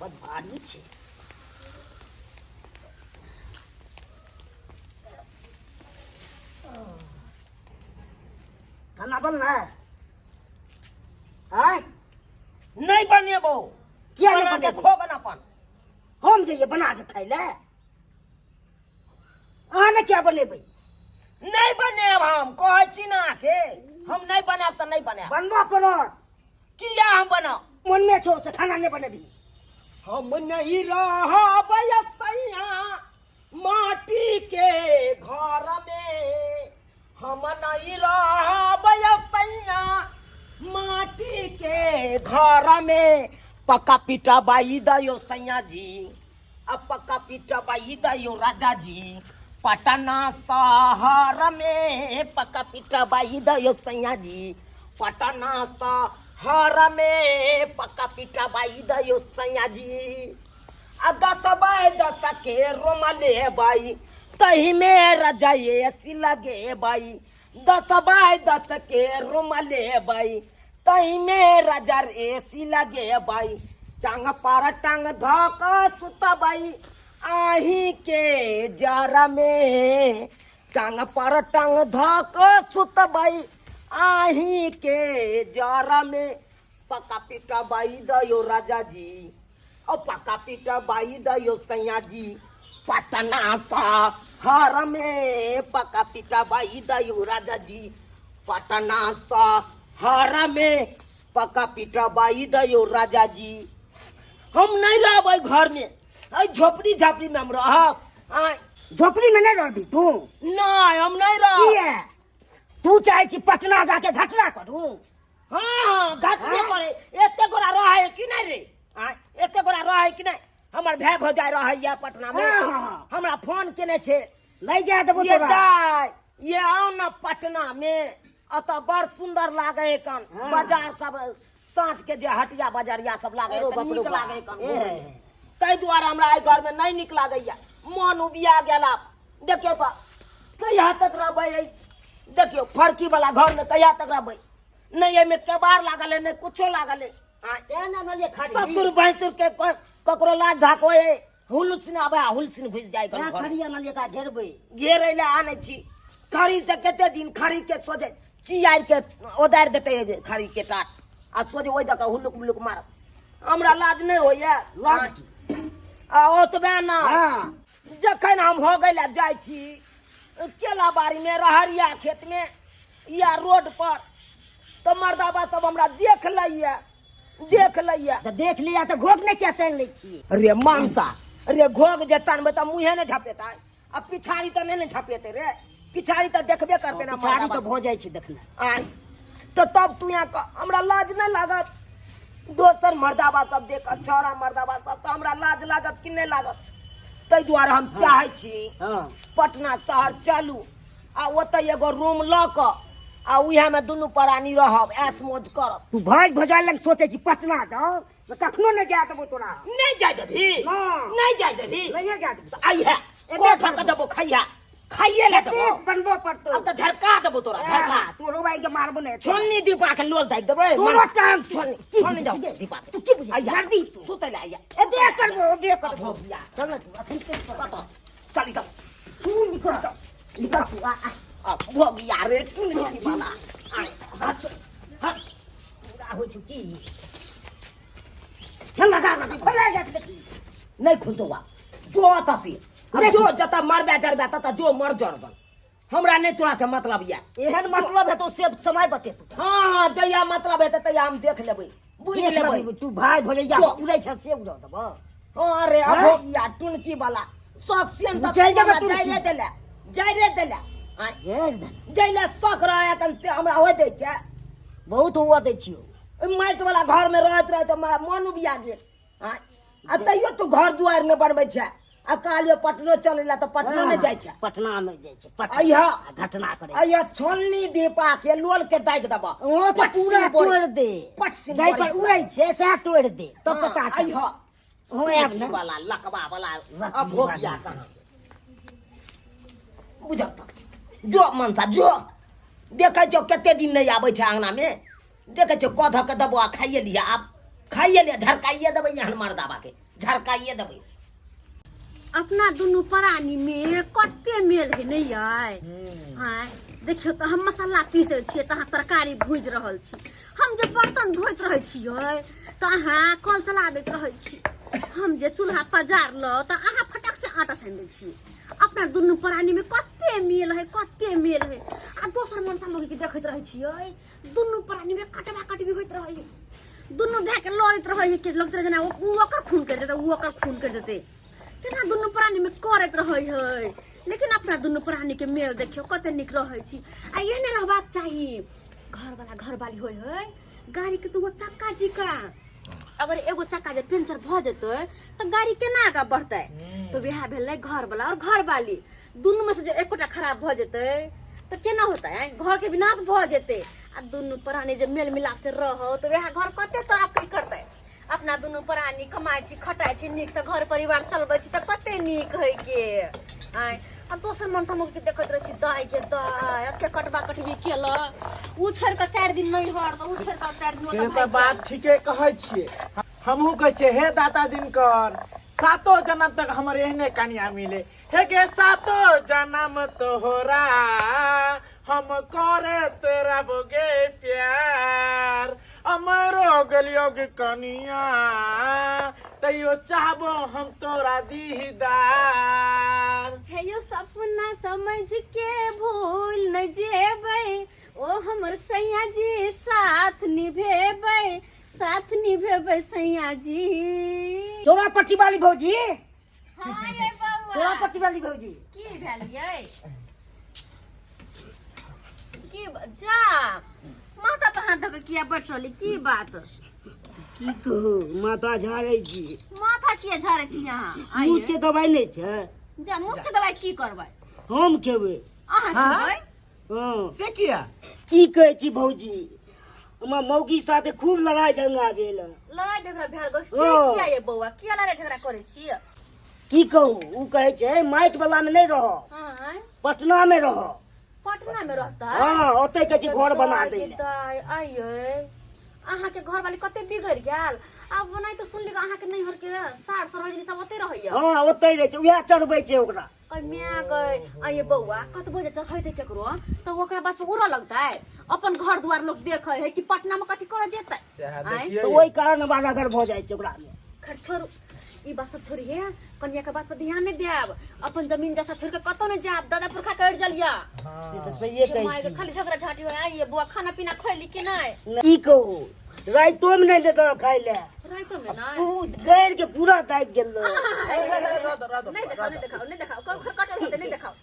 बड भारी छै। खाना बनलै? आँय? नहि बनेबौ। किया नहि बना के बनेबौ? खो गन अपन। हम जइए बना के खाइ लए? अहाँ ने क्या बनेबै? नहि बनेब, हम कहै छी ने अहाँके, हम नहि बनायब तऽ नहि बनायब। बनबऽ पड़त। किया हम बनाउ? मन मे छौ से खाना नहि बनेबी? हम नहीं रहबै सैया माटी के घर में, हम नहीं रहबै सैया माटी के घर में। पक्का पीटा बाई दयो सैया जी, अब पक्का पीटा बाई दयो राजा जी, पटना शहर में। पक्का पीटा बाई दयो सैया जी, पटना शहर में। पक्का पीटा बाई दयो सैया जी। आ 10 बाय 10 के रोम लेबै, तही में रजाई एसी लगेबै। 10 बाय 10 के रूम लेबै, तही में रजर एसी लगेबै। टांग पर टांग धऽ कऽ सुतबै अहीं के जर में, टांग पर टांग धऽ कऽ सुतबै अहीं के जर में। पक्का पीटा बाई दयो राजा जी, और पक्का पीटा बाई दयो सैया जी, पटना शहर में। पक्का पीटा बाई दयो राजा जी, पटना शहर में। पक्का पीटा बाई दयो राजा जी। हम नहीं रहबै घर में, एहि झोपड़ी झापड़ी में हम रहब। आँय? झोपड़ी में नहीं रहबी तू? नहीं, हम नहीं रहब। किया? तू चाहे छी पटना जाके घटना करू? हाँ, घटने करे। एते गोरा रहे कि नहीं रे? आँय, एते गोरा रहे कि नहीं? हमर भाय भौजाइ रहैया पटना में। हाँ, हाँ, हाँ। हमरा फोन केने छै। नहीं जाए देबो ये तोरा। दाय, ये आउ न पटना में, अतः बड़ सुंदर लागे है कन। हाँ। बाजार सब साँझ के जे हटिया बजरिया सब लागे है, अरो तऽ बाप रो नीक बाप। लागे कन। ए। ताहि दुआरे हमरा एहि घर में नहीं नीक लागैया, मन उबिया गेल। आब देखियौ तऽ कहिया तक रहबै एहि, देखियौ फरकी वाला घर में कहिया तक रहबै? नहि एहिमे केबाड़ लागल है, नहि कुछो लागल है। आँय, तें ने अनलियै खरी। ससुर भैंसुर के ककरो लाज धाक होय? हुलसिन आबै आ हुलसिन घुसि जाय तें घर। खरी अनलियै का घेरबै। घेरै लए आनै छी खरी से कते दिन खरी के सोझे चियार के ओदारि देतै जे खरी के टाट आ सोझे ओहि दऽ कऽ हुलुक मुलुक मारत। हमरा लाज नहि होइए? लाज की? आ ओतबे ना, हाँ। जखन हम हो गेल जाइ छी केला बाड़ीमे, रहरिया खेतमे या रोड पर, तऽ मर्दाबा सब हमरा देख लैया, देख लैया। तऽ देख लिया तऽ घोघ नहि किया तानि लै छियै? रे मानसा रे, घोघ जे तानबै तऽ मुँहे ने झपेतै आ पिछाड़ी तऽ नहि ने झपेतै रे? पिछाड़ी तऽ देखबे करतै ने। पिछाड़ी तऽ मर्दाबा भऽ जाइ छै देखने। आय, तऽ तब तू यहाँ हमरा लाज नहि लागत? दोसर मर्दाबा सब देखत, छौड़ा मर्दाबा सब, तऽ हमरा लाज लागत कि नहि लागत? ताहि दुआरे हम चाहै छी पटना शहर चलू आ ओतऽ एगो रूम लऽ कऽ आ उएहमे दुनू प्राणी रहब, ऐश मौज करब। तू भाई भौजाइ लग सोचै छी पटना जाओ, तऽ कखनो नहि जाय देबो तोरा। नहि जाय देबही? ना। नहि जाय देबही? नहिये जाय देबो। तऽ अइहे एबे कोठा के देबो, खैहा, खाइए ले देबो। कतेक बनबो पड़तौ। अब तऽ झरका देबो तोरा, झरका। तोरो भाई के मारबो नहि। छोलनी दीपा के लोल दागि देबै। तोरो टांग छोलनी, की छोलनी दो बुझै? दीपा के। तू की बुझै? आइया। मर्दी तू। सुतै ले आइया। एबे करबो, एबे करबो। भोगिया। चल ने तू, अखन के कर। कतऽ चली? चल। तू निकल, निकल तू, आ आ। आ भोगिया रे, तू नहीं वाला आय। हट, हट। पूरा होइ छौ की? हे लगा लगा खोला जा के देखी। नहीं खुलतो बा, जो तसी अब नहीं। जो जतऽ मरबे जरबे ततऽ जो मर जरबन, हमरा नहीं तोरा से मतलब या। एहन मतलब है तो से समय बतेतौ। हाँ, जहिया मतलब हेतै तहिया हम देख लेबै, बुझि देख लेबै। लेबै। तू भाई भौजैया जो। उड़ै छ से उड़ा देबो। हाँ रे। हैं? अभोगिया टुनकी वाला सब सेन तू चलि जेबै टुनकी। जाइले देले, जाइले देले। आँय, जरि दे। जाइले शौक रहै कन से हमरा होइ दै छै। बहुत हुआ दै छियौ। ओहि माटि वाला घर में रहैत रहैत हमरा मन उबिया गेल। आँय, आ तैयो तू घर दुआरि नहि बनबै छै आ कहलियो पटनो चलै ला तऽ पटनो नहि जाइ छै। पटना में जाइ छै, पटना। अइहा। आ घटना करे। अइहा, छोलनी दीपा के लोल के दागि देबऽ। ओ के पट पूरा सिन बोरी। तोड़ दे। पट सिन जाहि बोरी पर पूरा। उड़ै छै सएह तोड़ दे तब हाँ, पता चलत। अइहा। हो आयब ने। वाला लकवा वाला। लकवी अब हो गया वाला। कहाँ बुझल तऽ जो मनसा जो देखै छौ कते दिन नहि आबै छै अङ्गनामे, देखै छौ कऽ धऽ के देबो आ खाइए लिअ, आब खाइए लिअ, झरकाइए देबै एहन मर्दाबाके। झरकाइए देबै। अपना दुनू प्राणी में कते मेल है नहीं आय? हाँ, देखियो तऽ हम मसाला पीसै छियै तऽ अहाँ तरकारी भूजि रहल छी। हम जे बर्तन धोइत रहै छियै तऽ अहाँ कल चला दैत रहै छी। हम जे चूल्हा पजारलहुँ तऽ अहाँ फटक से आटा सानि दै छियै। अपना दुनू प्राणी में कते मेल है, कते मेल है। आ दोसर मन सामग्री के देखैत रहै छियै, दुनू प्राणी में कटबा कटबी होइत रहै है, दुनू धए के लड़ैत रहै है कि लगैत रहै जेना ओ ओकर खून करि देतै, ओ ओकर खून करि देतै, तेना दुनू प्राणी में करैत रहै है। लेकिन अपना दुनू प्राणी के मेल देखियौ कते नीक रहै छी। आ एहने रहबाक चाही। घरवाला घरवाली होइ है गाड़ी के दूगो चक्का जिका, अगर एगो चक्का जे पंचर भऽ जेतै तऽ गाड़ी केना आगाँ बढ़तै? तऽ वएह भेलै घरवाला और घरवाली, दुनू में से जे एकोटा खराब भऽ जेतै तऽ केना होतै? घर के विनाश भऽ जेतै। आ दुनू प्राणी जे मेल मिलाप से रहो तऽ वएह घर कते तरक्की करतै। अपना दुनू प्राणी कमाइ छी, खटाइ छी, नीकसँ घर परिवार चलबै छी तऽ कते नीक होइ के। आँय, आ दोसर मन समझ के देखैत रहै छी, दाइ के दाइ एते कटबा कटबी केलक, उ छोड़ि कऽ 4 दिन नैहर तऽ उ छोड़ि कऽ 4 दिन से ओतऽ तऽ भागि बात गेल। ठीके कहै छियै। हमहूँ कहै छियै, हे दाता दिनकर, सातो जन्म तक हमर एहने कनिया मिले। हे गे, सातो जन्म तोहरा हम करे तेरा गे प्यार, अमरो गेलियो गे कनिया, तैयो चाहबो हम तोरा दीदार। हे यो सपना समझ के भूल न जेबै ओ हमर सैया जी, साथ निभेबै, साथ निभेबै सैया जी। तोरा पट्टी वाली भौजी। हाँ ये बउआ। तोरा पट्टी वाली भौजी। की भेल यै? की जा माथा पर हाथ धऽ के किया बैठ रहली? की बात? की कहू, माथा झाड़ै छी। माथा किया झाड़ै छी अहाँ? आइये। मूस के दवाई नहि छै? जा, मूस के दवाई की करबै? हम खेबै। अहाँ हाँ? खेबै? हाँ। से किया? की कहै छी भौजी, हमर मौगी साथे खूब लड़ाई झगड़ा भेल। लड़ाई झगड़ा भेल गो से? हाँ। किया ये बौआ, किया लड़ाई झगड़ा करै छी? की कहू, उ कहै छै माटि वाला में नहि रह, हाँ, पटना में रह। पटना में रहता? हाँ, ओतै कहै छै घर बना दै लए। आइये, अहाँके घर वाली कते बिगड़ गेल। आब ओनाहि तऽ सुनली अहाँके नैहर के सार सरोजनी सब ओतै रहैया। हाँ, ओतै रहै छै, उएह चढ़बै छै ओकरा। कहि माय गै, आइये बौआ, कतबो जे चढ़ैतै केकरो तऽ ओकरा बात पर उड़ऽ लगतै? अपन घर दुआर लोक देखै है कि पटना में कथी करऽ जेतै? सएह। आँय? देखियै। तऽ ओहि कारण हमरा रगड़ भऽ जाइ छै ओकरा में। खैर छोड़ू, ई बात सब छोड़िहे, कनिया के बात पर ध्यान नहीं देब। अपन जमीन जैसा छोड़ के कतौ नहीं जाब, दादा पुरखा कर जलिया। से तऽ सहिए कहै माय के छी। खाली झगड़ा झाटी हो। आइये बौआ, खाना पीना खैली कि नहीं? की कहू, राइतो में नहि देतऽ खाइ लए। राइतो में नहीं? तू गैर के पूरा दागि गेल। नहीं देखाओ, नहीं देखाओ, नहीं देखाओ, कल कटल होते, नहीं देखाओ।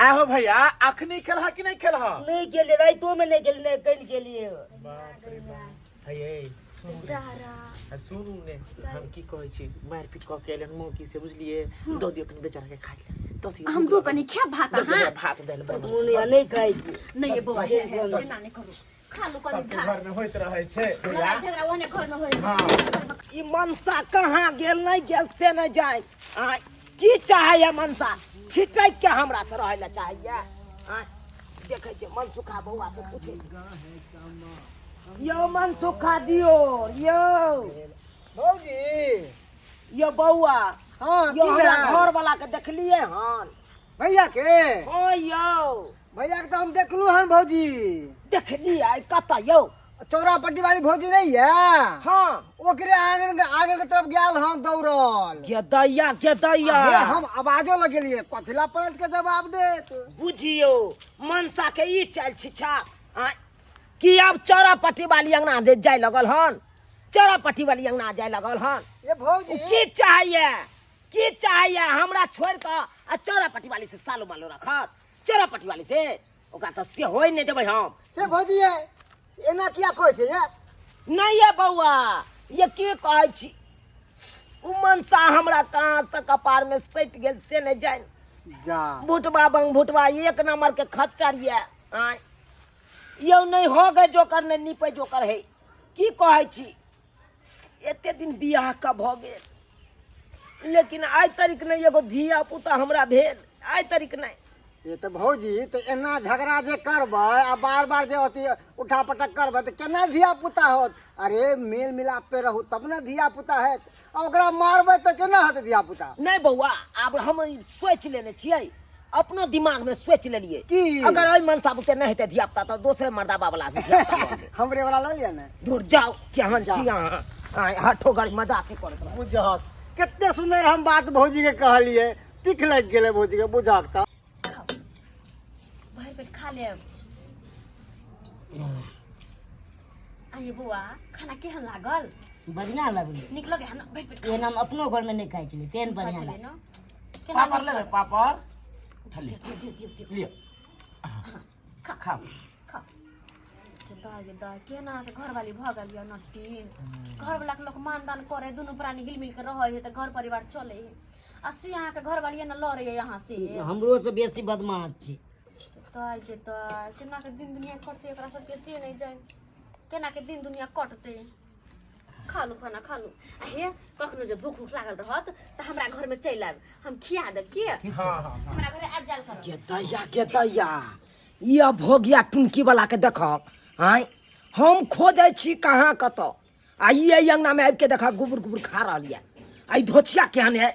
आहो भैया, अखनी खेलह कि नहीं खेलह? नहि गेलियै, राइतो में नहि गेलियै, नहि कनि गेलियै। बाप रे बाप। हे सुनू ने। जारा। आ सुनू ने, हम की कहै छी, मारि पीट कऽ के एलन मौकी से, बुझलियै? दऽ दियौ कनि बेचारा के खाइ लए, दऽ दियौ। हम दू कनि खेब भात। दऽ दियौ अहाँ भात दालि बना। मोन या नहि खाइ के। नहीं ये बौआ, हे, हे, एना नहि करू, खा लू कनि सबके भात। घर में होइत रहै छै भैया। लड़ाई झगड़ा ओहने घर में होय। हाँ। ई मनसा कहाँ गेल, नहि गेल से नहि जाय। आँय, की चाहैया मनसा? छिटक के हमरा से रहै लए चाहैया? आँय, देखै छियै मनसुखा बौआ से पूछै। यौ मनसुखा दियो यौ। भौजी। यौ बौआ। हाँ। यौ की हमरा भेल? घर वाला के देखलियै हन? भैया के? हाँ यौ। भैया के तऽ हम देखलू हन भौजी। देखलियै कतऽ यौ? चौरा पट्टी वाली भौजी नहीं है? हाँ। ओकरे आंगन के आंगन के तरफ गेल हन दौड़ल। गेदैया गेदैया। हे, हम आवाजो लगेलिए, कथिला पलट के जवाब देत। बुझियौ मनसा के ई चालि छिछा। आँय, कि आब चौरा पट्टी वाली अंगना दे जाय लगल हन? चौरा पट्टी वाली अंगना जाय लगल हन। ये भौजी। ओ की चाहैया, की चाहैया? हमरा छोड़ कऽ आ चौरा पट्टी वाली से सालो मालो रखत? चौरा पट्टी वाली से ओकरा तऽ से होय नहि देबै हम। से भौजी ये एना किया कहै छै ये? नहीं ये बौआ, ये की कहै छी, उ मनसा हमरा कहाँ से कपार में सटि गेल से नहि जानि। जा। भुटबा बंग भुटबा एक नंबर के खच्चर ये। आँय यौ, नहि हो गए जोकर, नहि नीपे जोकर है। की कहै छी, एते दिन बियाह के भऽ गेल, लेकिन आइ तारीख नहि एगो धिया पुता हमरा भेल, आइ तारीख नहि। ये तऽ भौजी तऽ एना झगड़ा जे करबै आ बार बार जे अथी उठा पटक करबै तऽ केना धिया पुता होत? अरे मेल मिलाप पे रहू तब ने धिया पुता हेत, आ ओकरा मारबै तऽ केना हेतै धिया पुता? नहि बौआ, आब हम ई सोचि लेने छियै, अपनो दिमाग में सोचि लेलियै की? अगर एहि मनसा बुते नहि हेतै धिया पुता तऽ दोसरे मर्दाबा वाला से धिया पुता लऽ लेबै। हमरे वाला लऽ लिअ ने। दूर जाउ, केहन छी अहाँ? आँय, हठो गड़ी मजाक करैत रहू। बुझहक कते सुंदर हम बात भौजी के कहलियै, पिख लागि गेलै भौजी के। बुझहक तऽ खाउ, भरि पेट खा लेब। आइए बौआ, खाना केहन लागल? बढ़िया लगलै। नीक लगे है ना? भरि पेट खा। एहन हम अपनो घरमे नहि खाइ छलियै तेहन खाइ बढ़िया छलियै लागल ने? केना पापड़ नीक लेबै? लागल? पापड़ दियौ, दियौ, दियौ, दियौ। लिअ। खा। खाउ। खा। के दाय गे दाय, केना के घरवाली भऽ गेल यऽ नटीन। घरवाला के लोक मानदान करे, दुनू प्राणी हिल मिल के रहै है तऽ घर परिवार चले है। आ से अहाँके घरवाली ने लड़ै है यहाँ से। हमरो से बेसी बदमाश छै। दाय गे दाय, केना के दिन दुनिया कटतै ओकरा सबके से नहि जानि, केना के दिन दुनिया कटतै। खा लू खाना, खा लू। आ हे, कखनो जे भूख उख लागल रहत तऽ हमरा घरमे चलि आयब, हम खिया देब। की? हाँ हाँ। हमरा घरे आबि जायल करब। के दैया, के दैया, ई अभोगिया टुनकी वाला के देखक। आँय, हम खोजै छी कहाँ कतऽ, आ ई एहि अंगना में आबि के देखा गुबुर गुबुर खा रहल यऽ। आ ई धोछिया केहन है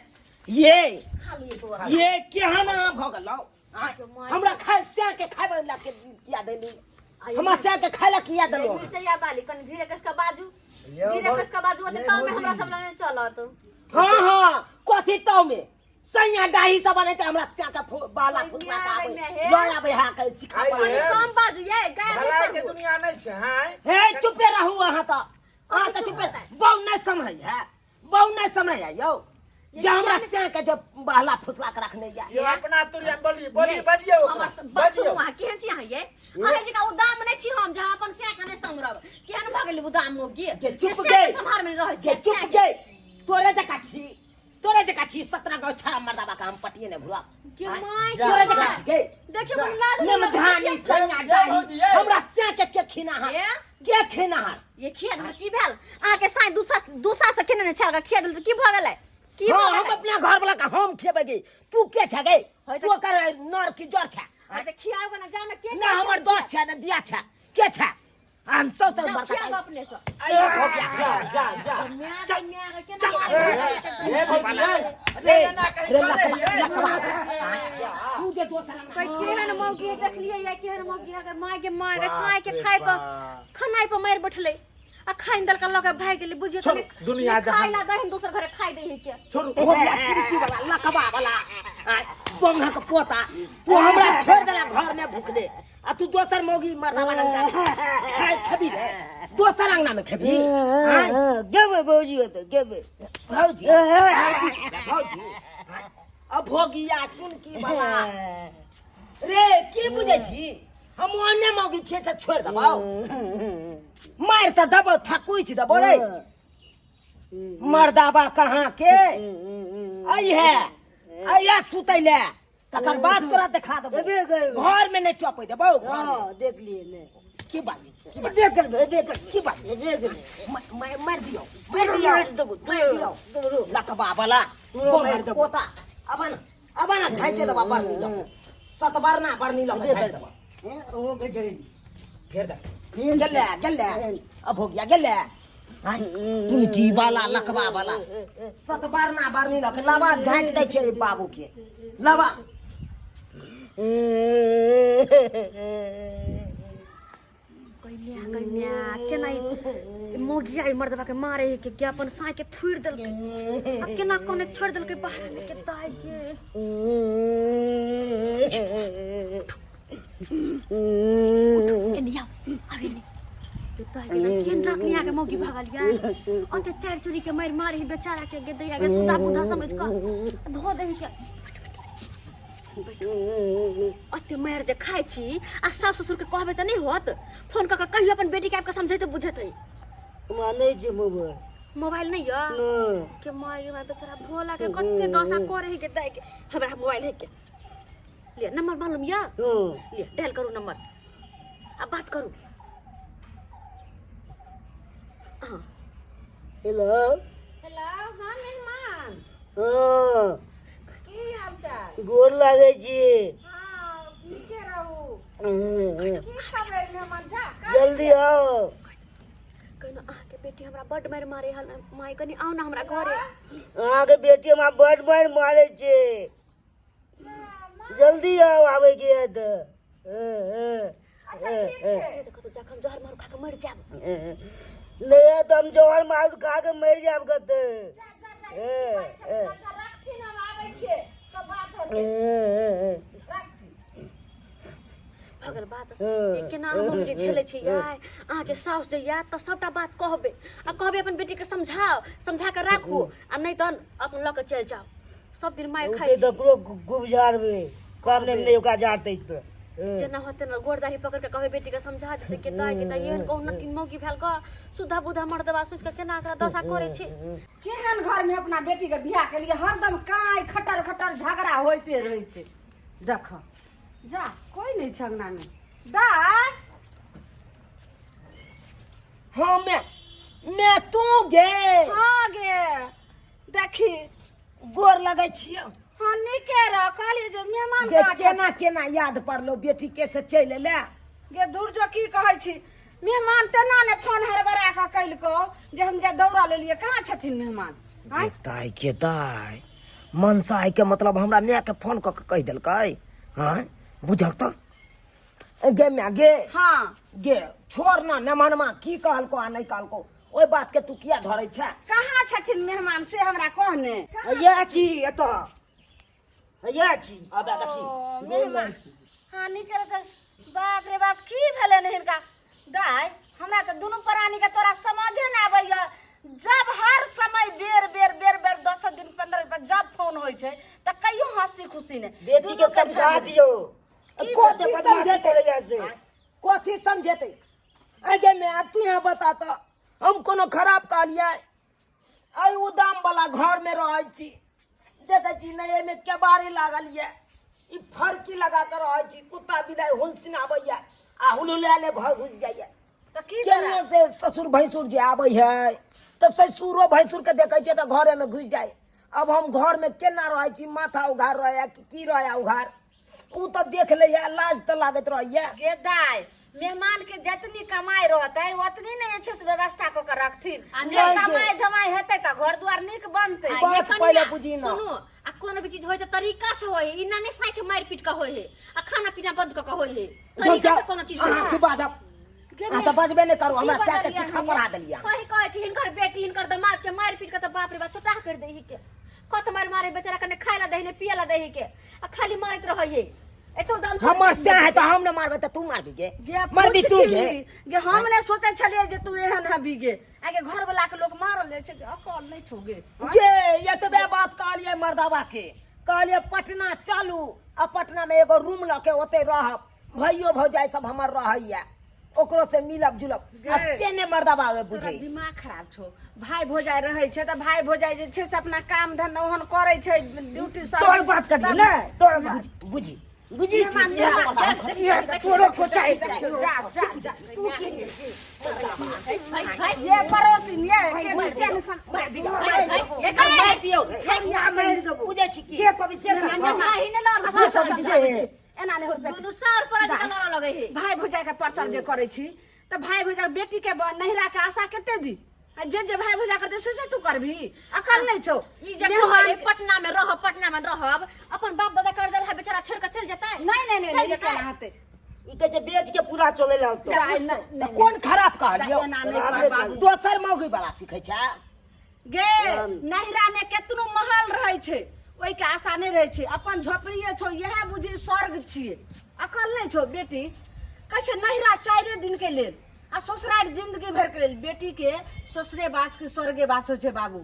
ये? खा लू ये बौआ। ये केहन अहाँ भऽ गेलौ? आँय, हमरा खाय सैं के खाय ला के किया देली? हमरा सैं के खाय ला किया देलौ? मिरचैया बाली, कनि धीरे कस के बाजू, धीरे कस के बाजू, ओते ताव में हमरा सब लग नहि चलत। हाँ हाँ, कथी ताव में? सैया डाही सब बनेते हमरा सैं के बाला फुसला के आबै लऽ आबै हा के सिखा। आइए। कनि कम बाजू ये, गायर नहि भलाई के पढ़ू। दुनिया नहीं छै। हाँ, हे, चुपे रहू अहाँ तऽ, अहाँ तऽ चुपे। बहु नहि सम्हरै है, बहु नहि सम्हरै है यौ, जे हमरा सैं के जे बहला फुसला के रखने या। यो अपना तुरिया में बोली बोली बजियो ओकरा, हमर बात बजियो। सुनू, अहाँ केहन छी अहाँ ये? अहाँ जकाँ उदाम नहि छी हम, जे अपन सैं के नहि सम्हरब। केहन भऽ गेलै उदाम मोगी जे चुप जे सैं गे। के सम्हार मे रहै जे छै। चुप गे, तोरे जकाँ छी, तोरे जकाँ छी। 17 गाँव छड़ा मर्दाबा के हम पटिए ने घुरा। के my के तोरे जकाँ my. छी गे। देखियौ कनि लाल नेमझानी सैया ये डाही। भौजी, ये। हमरा सैं के खिनाहार ये? के खिनाहार? ये खिया देलक की भेल अहाँके? साँझ दूसा दूसा से खेने नहि छल, खिया देलक तऽ की भऽ गेलै? की हाँ, भऽ हम गेलै? अपना घर वाला के हम खेबै गे, तू के छै गे? होय तऽ- तू ओकर नर की जर छै? अरे तऽ खियाउ ने, जाउ ने। के ना हमर दस छै ना दिया छै, के छै? हम सब जाउ, बड़का खियाउ अपने से। अरे भोगिया, जा जा जा। म्या गे म्या गे, केना हे मारै भौजी, ये रे ना कहीं रे चले, लखवा ये। लखवा, तू जे दोसर अंगना कई केहन मौगी है देखलियै या? केहन मौगी है गे, माय गे माय गे। बाप साँय के रे खाय पर बाप। खनाइ पर मारि बैठलै आ खाइन देलका लऽ के भागि गेलै। बुझियौ छोड़ू, तनी दुनिया खाइ जहान। ला दहिन दोसर घरे खाइ दै है के। छोड़ू। भोगिया खिड़की वाला लखवा वाला, आय, बंगक पोता, तू हमरा छोड़ देला घर में भूखले, आ तू दोसर मौगी मर्दावा लग जा खाय खेबी रे? दोसर अंगना में खेबी? आय? गेबै भौजी, ओतऽ गेबै। भौजी भौजी भौजी, अब भोगिया टुनकी वाला रे, की बुझै छी? हम ओहने मौगी छियै से छोड़ि देबौ? मारि तऽ देबौ, थकुचि देबौ रे मर्दाबा कहाँ के। अइहे अइहे सुतै ले, तकर बाद तोरा देखा देबौ। एबे करबै। घर में नहि टपै देबौ घर में। हाँ, देख लिए ने। की बात, की बात? देख लेबै, देख लेबै। की बात? देख लेबै। मारि दियौ, मारि दियौ, मारि देबौ, मारि दियौ लकबा वाला मारि देबौ। पोता। अब न, अब न झाँटि देबा बरनी लऽ के, सतबरना बरनी लऽ के झाँटि देबा। ओ के जरी। फेर दे गेलै गेलै, अब हो गया गेलै। तुनकी वाला लकबा वाला, सतबरना बरनी लऽ के लाबा झाँटि दै छै बाबू के लाबा। कन्या कन्या, केना ई मौगिया ई मर्दबा के मारे है के, के अपन साँय के थुड़ि देलकै आ केना कोने छोड़ि देलकै बाहर में के दाय के। एने आउ, आब एने के दाय के दाय, केहन रखनिया के मौगी भगल या। ओते चारि चोरी के मारि मारे है बेचारा के गे दैया के, सुधा बुधा समझ कऽ धो दही के। अते मारि जे खाइ छी आ सास ससुर के कहबै तऽ नहि होत? फोन कऽ कऽ कहियो अपन बेटी के आबि कऽ समझेतै बुझेतै। हमरा नहि छै मोबाइल। मोबाइल नहि यऽ? नहि। के माय गे माय, बेचारा भोला के कते दशा करे है के दाय के। हमरा मोबाइल है के ले नंबर मालूम यऽ? हँ। ले डायल करू नंबर आ बात करू। हाँ। हेलो। हेलो, हाँ मेहमान। हँ। की हाल चाल? गोर लागै छी। हाँ, जल्दी की खबर मेहमान जा जल्दी आओ। कहना अहाँके बेटी हमरा बड्ड मारि मारे हल माय, कनि आउ ने हमरा घरे। अहाँके बेटी हमरा बड मारि मारै छै, जल्दी आओ, आबैके है तऽ। अच्छा ठीक छै। तऽ कतौ जाकऽ हम जहर मारू खा कऽ मरि जायब। नहि तऽ हम जहर मारू खा कऽ मरि जायब कतऽ। जा जा जा, ई की बात छै? अच्छा रखथिन, हम आबै छियै तऽ बात होतै, रखथिन। भऽ गेल बात। ये केना हम मम्मीके झेलै छै यार। अहाँके साउस जे याद तऽ सबटा बात कहबै आ कहबै अपन बेटीके समझाओ, समझा कऽ राखू आ नहि तहन अपन लऽ कऽ चलि जाउ। सब दिन मारि खाइ ओते छी। तकरो गुब झाड़बै सामने मे, नहि ओकरा झाड़तै तऽ जेना होतै ने गोड़ दाढ़ी पकड़ के कहबै बेटीके समझा देतै के दाइ के दाइ, एहन कहू नटिन मौगी भेल गऽ, सुधा बुधा मर्दबा सोचि कऽ केना एकरा दशा करै छै। केहन घर में अपना बेटी के बियाह के लिए हरदम काई खटर खटर झगड़ा होइते रहै छै। देख जा, कोई नहीं छै अंगना में दाय। हाँ मैं तू गे। हाँ गे देखी, गोर लगै छियौ। हाँ नीके रह। कहलियै जे मेहमान गे कहाँ छथिन? केना केना याद पड़लो बेटी के से चलि एलै? गे दूर जो, की कहै छी, मेहमान तेना ने फोन हड़बड़ा कऽ कलको जे हम जे दौड़ा लेलियै। कहाँ छथिन मेहमान आँय? दाय के दाय, मनसा के मतलब हमरा माय के फोन कऽ के कहि देलकै। हाँ बुझक तऽ गे माय गे। हाँ गे छोड़ ना, मेहमानमा की कहलको आ नहि कहलको ओहि बात के तू किया धरै छै? कहाँ छथिन मेहमान से हमरा कहने। हैया छी एतऽ, हैया छी। आबे देखी। ओ, मेहमान हाँ नीके रहतै। बाप रे बाप, की भेलै ने हिनका? दाय हमरा तऽ दुनू प्राणी के तोरा समझे ने आबैया। जब हर समय बेर बेर बेर बेर 10 दिन 15 दिन पर जब फोन होइ छै तऽ कहियो हंसी खुशी नहि। बेटी के दुनू के समझा झगड़ा। दियौ। की कथी बदमाशी समझेतै करैया से? कथी समझेतै? आगे में आब तू यहाँ बता तऽ हम कोनो खराब कहलियै? एहि उदाम वाला घर में रहै छी, देखै छी नहि एहिमे केबाड़ी लागल यऽ, ई फड़की लगा कऽ रहै छी, कुत्ता बिलाइ हुलसिनाबैया आ हुलहुलाले घर घुसि जाइया। तऽ की तोरा? केनियो से ससुर भैंसुर जे आबै है तऽ ससुरो भैंसुर के देखै छियै तऽ घरे में घुसि जाइ। अब हम घर में केना रहै छी? माथा उघार रहैया कि की रहैया उघार, उ तऽ देख लैया, लाज तऽ लागैत रहैया। गे दाय, मेहमान के जतनी कमाई रहतै ओतनी ने जे छै से व्यवस्था कऽ के रखथिन। आ जे नहि कमाई धमाई हेतै तऽ घर दुआर नीक बनतै। आ बात ये कनिया, पहिले बुझी ना। सुनू, आ कोनो भी चीज होइ तऽ तरीका से होइ है, ई ना नहि साइ के मारि पीट के होइ है आ खाना पीना बंद कऽ के होइ है। तरीका से कोनो चीज होइ अहाँ है। की बाजब? अहाँ तऽ बजबे नहि करू, हमरा की सएह के बजलियै सिखा हम? पढ़ा देलियै। सही कहै छी, हिनकर बेटी हिनकर दमाद के मारि पीट के तऽ बाप रे बाप चोटाह कर दै के। कत मारि मारे बेचारा के, ने खाय ला दै ने पिए ला दै के आ खाली मारैत रहै है। एतो दम से हमर सएह है तऽ हम ने मारबै तऽ तू मारबी गे? गे मारबी तू गे? गे हम ने सोचै छलियै जे तू एहन हबी गे। आगे घर वाला के लोक मारल जाइ छै, अकल नहि छौ गे। गे एतबे बात कहलियै मर्दाबा के, कहलियै पटना चलू आ पटना में एगो रूम लऽ के ओते रहब, भैयो भौजाइ सब हमर रहैया, ओकरो से मिलब जुलब। आ से ने मर्दाबा तोरा बुझै। दिमाग खराब छौ। भाय भौजाइ रहै छै तऽ भाय भौजाइ जे छै से अपना काम धंधा ओहन करै छै, ड्यूटी सब। तोहर बात करियै ने, तोहर बुझी बुझी बुझी मेहमान, मेहमान, इएह तोरो कोचाइ। जा जा जा, तू की ये पड़ोसी ये के टेंशन मारि दियौ, बुझै छी की जे कभी से कर। नाही ने लड़ से एना नहि होत। दुनू सार पर के लड़ लगे है। भाय भौजाइ के प्रचार जे करै छी तऽ भाय भौजाइ बेटी के नहिरा के आशा कते दी? आ जे जे भाय भौजाइ करतै से से तू करबही? अकल नहि छौ। ई जे कहै पटना में रहब, पटना में रहब, अपन बाप दादा कर्जा है बेचारा छोड़ के चल जेतै? नहीं नहीं नहीं चल नहीं, जेतै। केना हेतै? ई कहै छै बेच के पूरा चलै ला होतौ। नहीं, नहीं, तऽ कोन खराब कहलियौ? एना नहि कर बाबू। दोसर मौगी बला सिखै छै गे। नहिरा में केतनो महल रहै छै ओहिके आशा नहि रहै छै, अपन झोपड़िए छौ इएह बुझी स्वर्ग छियै। अकल नहि छौ। बेटी कहै छै नहिरा 4 दिन के लेल आ ससुरार जिंदगी भर के लेल। बेटी के ससुरे बास के स्वर्गे बास होइ छै बाबू।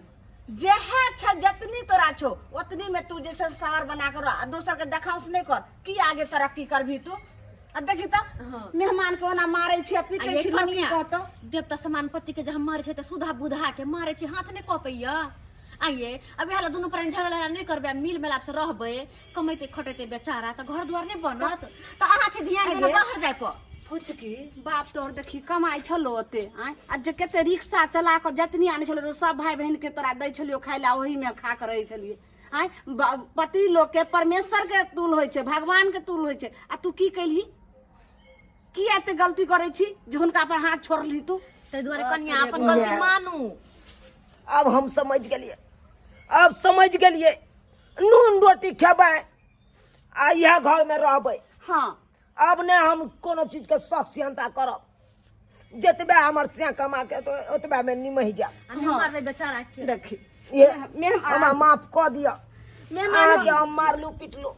जेहे छै जतनी तोरा छौ ओतनी में तू जे छै सवर बना कर आ दोसर के देखाउस नहि कर की आगे तरक्की करबही तू। आ देखी तऽ मेहमान के ओना मारै छी आ आ पीटै ये छी, लोक की कनिया, कहतौ? देवता समान पति के जे हम मारै छै तऽ सुधा बुधा के मारै छै, हाथ नहि कपैया। आइए अब इएह ला दुनू प्राणी झगड़ा लड़ा नहि करबै आ मिल मिलाप से रहबै, कमैते खटेते बेचारा तऽ घर दुआर नहि बनत तऽ अहाँ छै ध्यान देने अगे। बाहर जाय पर। फुचकी बाप तोहर देखी कमाइ छलो ओते आँय, आ जे कते रिक्शा चला कऽ जतनी आनै छलो तऽ सब भाय बहिन के तोरा दै छलियो खाय ला, ओहीमे खा कऽ रहै छलियै आँय। पति लोक के परमेश्वर के तुल होइ छै, भगवान के तुल होइ छै, आ तू की केलही? किया एते गलती करै छी जे हुनका पर हाथ छोड़ली तू ताहि दुआरे कनिया अपन गलती मानू। आब हम समझ गेलियै, आब समझ गेलियै, नून रोटी खेबै आ इएह घरमे रहबै। हाँ। आब नहि हम कोनो चीजके शौक सियंता करब, जतबे हमर सिया कमा के तो ओतबे में निमहि जायब। आ नहि मारबै बेचारा के। देखी ये मेहमान। हमरा माफ कऽ दिअ। मेहमान। अहाँके हम मारलू पिटलू,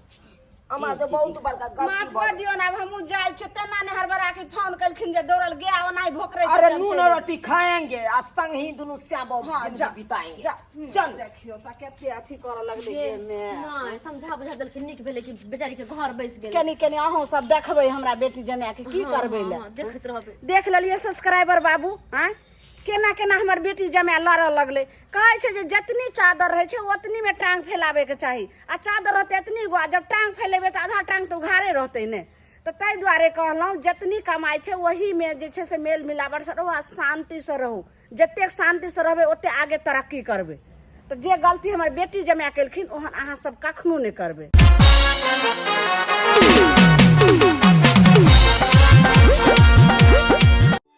हमरा तऽ बहुत बड़का गलती माफ भऽ कऽ दियौ ने, आब हमहूँ जाइ छियै। तेना ने हड़बड़ा के फोन केलखिन जे दौड़ल गया ओनाही भोकरै छै। अरे हम नून चलि एबै। रोटी खाएंगे आ संग ही दुनू श्याम बाबू हाँ, जिंदगी जा, बिताएंगे। जा। चल। देखियौ तऽ कते अथी करऽ लगलै ये, देहमे। नहि समझा बुझा देलखिन, नीक भेलै कि बेचारी के घर बैस गेलै। कनी कनी अहूँ सब देखबै हमरा बेटी जमाए के की करबै लए। हाँ, देखैत रहबै। देख लेलियै सब्सक्राइबर बाबू, आँय, केना केना हमर बेटी जमाए लड़ऽ लगलै। कहै छै जे जतनी चादर रहै छै ओतनीमे टाँग फैलाबैके चाही, आ चादर रहतै एतनी गो, आ जब टाँग फैलेबै तऽ आधा टाँग तऽ उघारे रहतै ने। तऽ ताहि दुआरे कहलहुँ जतनी कमाइ छै ओहीमे जे छै से मेल मिलावटसँ रहू आ शान्तिसँ रहू। जतेक शान्तिसँ रहबै ओतेक आगे तरक्की करबै। तऽ जे गलती हमर बेटी जमाए केलखिन ओहन अहाँ सब कखनो नहि करबै।